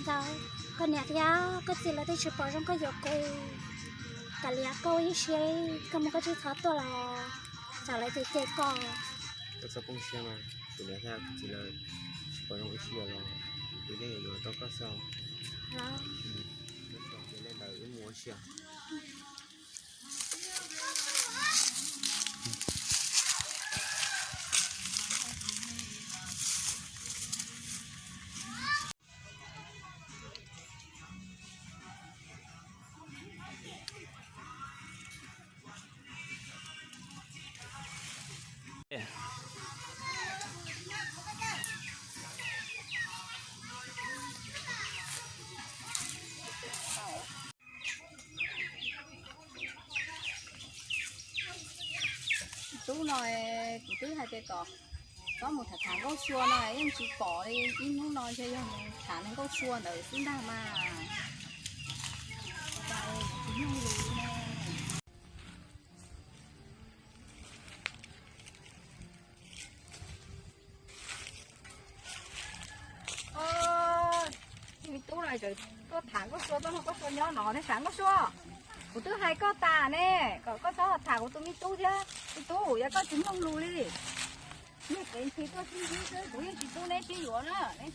Koj niam thiab koj txiv lawv twb tsis pom zoo koj yuav kuv, kav liam koj ua ib siab, koj mus koj tsis txhob tuaj los tsam lawv cem cem koj. Koj txhob poob siab mas, kuv niam thiab kuv txiv lawv tsis pom zoo ua ib siab los kuv yeej yuav yuav tau koj xwb. Koj xav li ntawd wb mus ua si. Tub no, kuv twb hais tias kom txhob mus tham tham nkauj sua no yeej tsis pom li, ib hnub no ntshe yog mus tham nkauj sua ntawd xwb ntag mas. Me tub no, koj tham nkauj sua, koj nrog nkauj sua nyob no thiaj tham nkauj sua. Kuv twb hais koj tas ne, kom koj txhob tham kuv tus me tub thiab. Me tub, yog koj tsis mloog lus li, niag kev ntxhi tuaj sib ntsib xwb, kuv yeej tsis pub neb sib yuav na. Me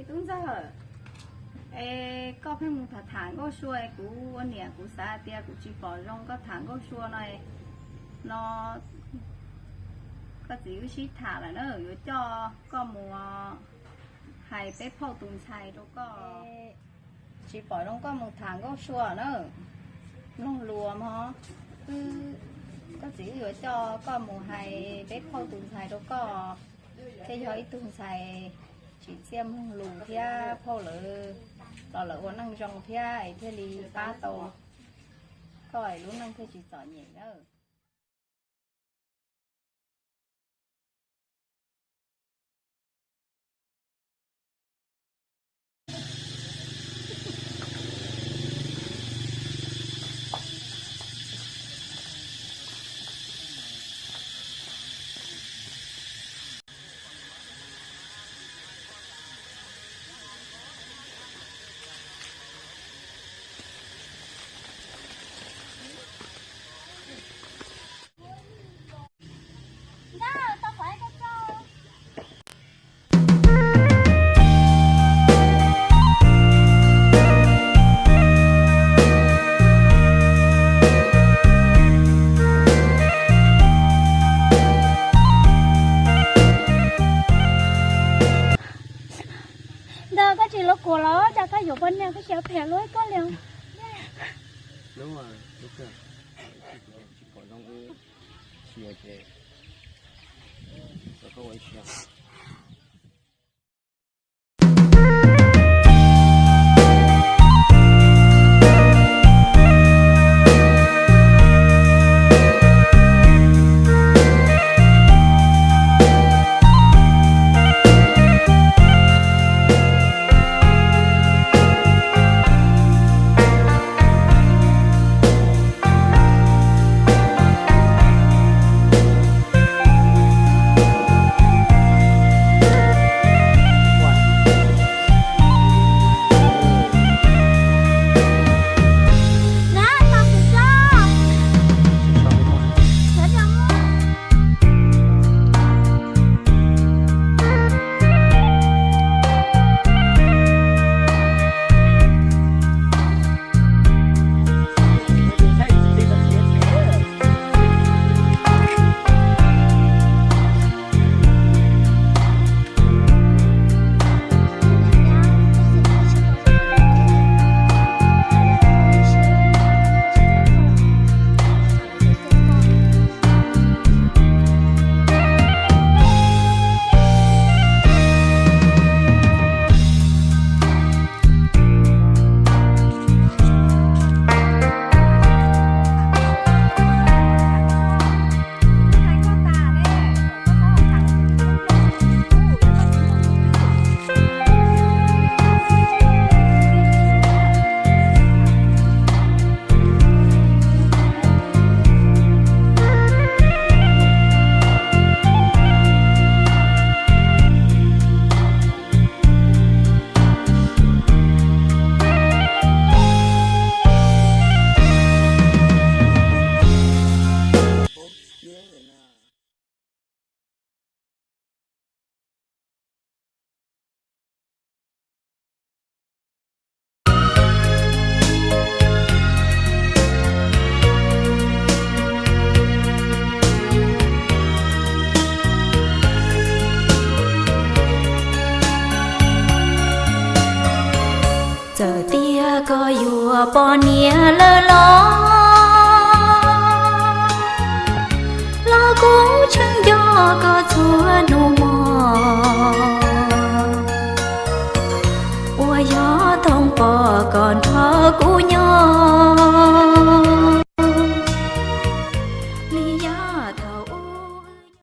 tub ntxawg, es koj pheej mus tham tham nkauj sua es kuv ua niam kuv xav tias kuv tsis pom zoo koj tham nkauj sua no, no koj txiv wb sib tham lawm na, yuav coj koj mus hais peb phauj tus ntxhais rau koj. Tsis pom zoo koj mus tham nkauj sua na, mloog lus mog. Koj txiv wb yuav coj koj mus hais peb phauj tus ntxhais rau koj, thiaj yog ib tug ntxhais tsim txiaj mloog lus thiab phauj lawv los lawv ua neej zoo thiab es thiaj li pab tau koj es lub neej thiaj tsis txom nyem na. Ntawd koj tsis lub kuv los cas koj yuav poj niam koj xyaw phem luaj koj li. Poj niam lawm los, los kuv tseem nco koj txhua hnub mog. Uas yog thooj pom koj nrog kuv